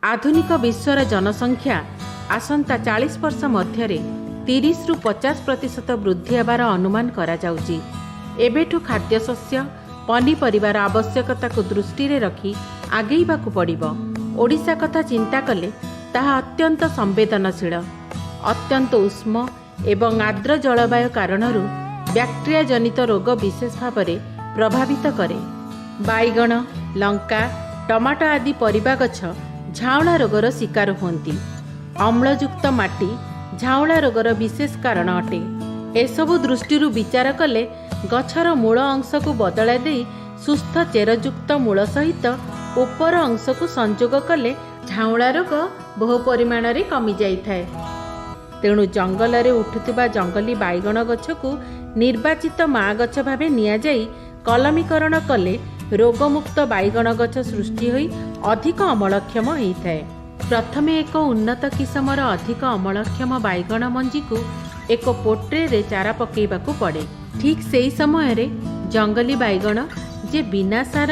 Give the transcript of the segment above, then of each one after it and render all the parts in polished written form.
ଆଧୁନିକ ବିଶ୍ୱର ଜନସଂଖ୍ୟା ଆସନ୍ତା 40 ବର୍ଷ ମଧ୍ୟରେ 30ରୁ 50% ବୃଦ୍ଧି ହେବାର ଅନୁମାନ କରାଯାଉଛି। ଏବେଠୁ ଖାଦ୍ୟଶସ୍ୟ, ପନିପରିବାର ଆବଶ୍ୟକତାକୁ ଦୃଷ୍ଟିରେ ରଖି ଆଗେଇବାକୁ ପଡ଼ିବ। ଓଡ଼ିଶା କଥା ଚିନ୍ତା କଲେ ତାହା ଅତ୍ୟନ୍ତ ସମ୍ବେଦନଶୀଳ। ଅତ୍ୟନ୍ତ ଉଷ୍ମ ଏବଂ ଆର୍ଦ୍ର ଜଳବାୟୁ କାରଣରୁ ବ୍ୟାକ୍ଟେରିଆ ଜନିତ ରୋଗ ବିଶେଷ ଭାବରେ ପ୍ରଭାବିତ କରେ। ବାଇଗଣ, ଲଙ୍କା, ଟମାଟୋ ଆଦି ପରିବା ଗଛ ଝାଉଁଳା ରୋଗର ଶିକାର ହୁଅନ୍ତି। ଅମ୍ଳଯୁକ୍ତ ମାଟି ଝାଉଁଳା ରୋଗର ବିଶେଷ କାରଣ ଅଟେ। ଏସବୁ ଦୃଷ୍ଟିରୁ ବିଚାର କଲେ ଗଛର ମୂଳ ଅଂଶକୁ ବଦଳାଇ ଦେଇ ସୁସ୍ଥ ଚେରଯୁକ୍ତ ମୂଳ ସହିତ ଉପର ଅଂଶକୁ ସଂଯୋଗ କଲେ ଝାଉଁଳା ରୋଗ ବହୁ ପରିମାଣରେ କମିଯାଇଥାଏ। ତେଣୁ ଜଙ୍ଗଲରେ ଉଠୁଥିବା ଜଙ୍ଗଲୀ ବାଇଗଣ ଗଛକୁ ନିର୍ବାଚିତ ମା ଗଛ ଭାବେ ନିଆଯାଇ କଲମୀକରଣ କଲେ ରୋଗମୁକ୍ତ ବାଇଗଣ ଗଛ ସୃଷ୍ଟି ହୋଇ ଅଧିକ ଅମଳକ୍ଷମ ହୋଇଥାଏ। ପ୍ରଥମେ ଏକ ଉନ୍ନତ କିସମର ଅଧିକ ଅମଳକ୍ଷମ ବାଇଗଣ ମଞ୍ଜିକୁ ଏକ ପୋଟ୍ରେରେ ଚାରା ପକାଇବାକୁ ପଡ଼େ। ଠିକ୍ ସେହି ସମୟରେ ଜଙ୍ଗଲୀ ବାଇଗଣ, ଯେ ବିନା ସାର,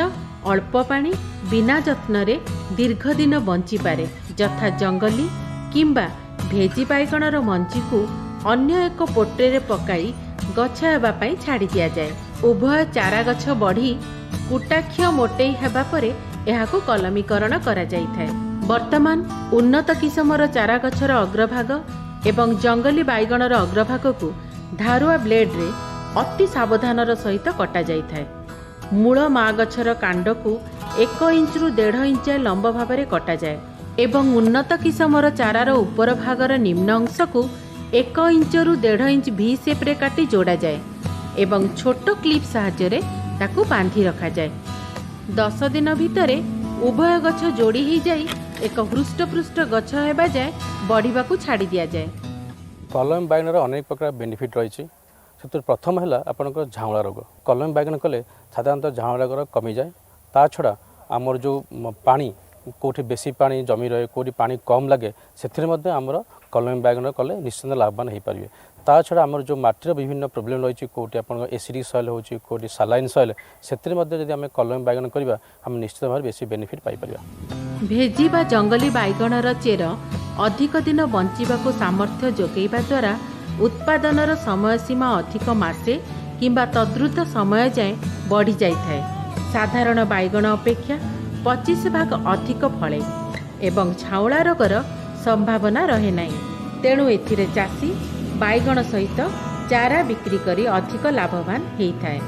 ଅଳ୍ପ ପାଣି, ବିନା ଯତ୍ନରେ ଦୀର୍ଘ ଦିନ ବଞ୍ଚିପାରେ, ଯଥା ଜଙ୍ଗଲୀ କିମ୍ବା ଭେଜି ବାଇଗଣର ମଞ୍ଜିକୁ ଅନ୍ୟ ଏକ ପୋଟ୍ରେରେ ପକାଇ ଗଛ ହେବା ପାଇଁ ଛାଡ଼ି ଦିଆଯାଏ। ଉଭୟ ଚାରା ଗଛ ବଢ଼ି କୁଟାକ୍ଷ ମୋଟେଇ ହେବା ପରେ ଏହାକୁ କଲମୀକରଣ କରାଯାଇଥାଏ। ବର୍ତ୍ତମାନ ଉନ୍ନତ କିସମର ଚାରା ଗଛର ଅଗ୍ରଭାଗ ଏବଂ ଜଙ୍ଗଲୀ ବାଇଗଣର ଅଗ୍ରଭାଗକୁ ଧାରୁଆ ବ୍ଲେଡ୍ରେ ଅତି ସାବଧାନର ସହିତ କଟାଯାଇଥାଏ। ମୂଳ ମା ଗଛର କାଣ୍ଡକୁ 1 ଇଞ୍ଚରୁ ଦେଢ଼ ଇଞ୍ଚ ଲମ୍ବ ଭାବରେ କଟାଯାଏ ଏବଂ ଉନ୍ନତ କିସମର ଚାରାର ଉପର ଭାଗର ନିମ୍ନ ଅଂଶକୁ 1 ଇଞ୍ଚରୁ ଦେଢ଼ ଇଞ୍ଚ ଭି ସେପ୍ରେ କାଟି ଯୋଡ଼ାଯାଏ ଏବଂ ଛୋଟ କ୍ଲିପ୍ ସାହାଯ୍ୟରେ ତାକୁ ବାନ୍ଧି ରଖାଯାଏ। 10 ଦିନ ଭିତରେ ଉଭୟ ଗଛ ଯୋଡ଼ି ହୋଇଯାଇ ଏକ ହୃଷ୍ଟପୃଷ୍ଟ ଗଛ ହେବା ଯାଏ ବଢ଼ିବାକୁ ଛାଡ଼ି ଦିଆଯାଏ। କଲମୀ ବାଇଗଣର ଅନେକ ପ୍ରକାର ବେନିଫିଟ୍ ରହିଛି। ସେଥିରୁ ପ୍ରଥମ ହେଲା ଆପଣଙ୍କର ଝାଉଁଳା ରୋଗ। କଲମୀ ବାଇଗଣ କଲେ ସାଧାରଣତଃ ଝାଉଁଳା ରୋଗ କମିଯାଏ। ତା ଛଡ଼ା ଆମର ଯେଉଁ ପାଣି, କେଉଁଠି ବେଶୀ ପାଣି ଜମି ରହେ, କେଉଁଠି ପାଣି କମ୍ ଲାଗେ, ସେଥିରେ ମଧ୍ୟ ଆମର କଲମୀ ବାଇଗଣ କଲେ ନିଶ୍ଚିନ୍ତ ଲାଭବାନ ହୋଇପାରିବେ। ତା ଛଡ଼ା ଆମର ଯେଉଁ ମାଟିର ବିଭିନ୍ନ ପ୍ରୋବ୍ଲେମ୍ ରହିଛି, କେଉଁଠି ଆପଣଙ୍କ ଏସିଡ଼ିକ୍ ସଏଲ୍ ହେଉଛି, କେଉଁଠି ସାଲାଇନ୍ ସଏଲ୍, ସେଥିରେ ମଧ୍ୟ ଯଦି ଆମେ କଲମୀ ବାଇଗଣ କରିବା, ଆମେ ନିଶ୍ଚିତ ଭାବରେ ବେଶୀ ବେନିଫିଟ୍ ପାଇପାରିବା। ଭେଜି ବା ଜଙ୍ଗଲୀ ବାଇଗଣର ଚେର ଅଧିକ ଦିନ ବଞ୍ଚିବାକୁ ସାମର୍ଥ୍ୟ ଯୋଗାଇବା ଦ୍ୱାରା ଉତ୍ପାଦନର ସମୟସୀମା ଅଧିକ ମାସେ କିମ୍ବା ତଦ୍ରୁତ ସମୟ ଯାଏଁ ବଢ଼ିଯାଇଥାଏ। ସାଧାରଣ ବାଇଗଣ ଅପେକ୍ଷା 25 ଭାଗ ଅଧିକ ଫଳେ ଏବଂ ଝାଉଁଳା ରୋଗର ସମ୍ଭାବନା ରହେ ନାହିଁ। ତେଣୁ ଏଥିରେ ଚାଷୀ ବାଇଗଣ ସହିତ ଚାରା ବିକ୍ରି କରି ଅଧିକ ଲାଭବାନ ହେଇଥାଏ।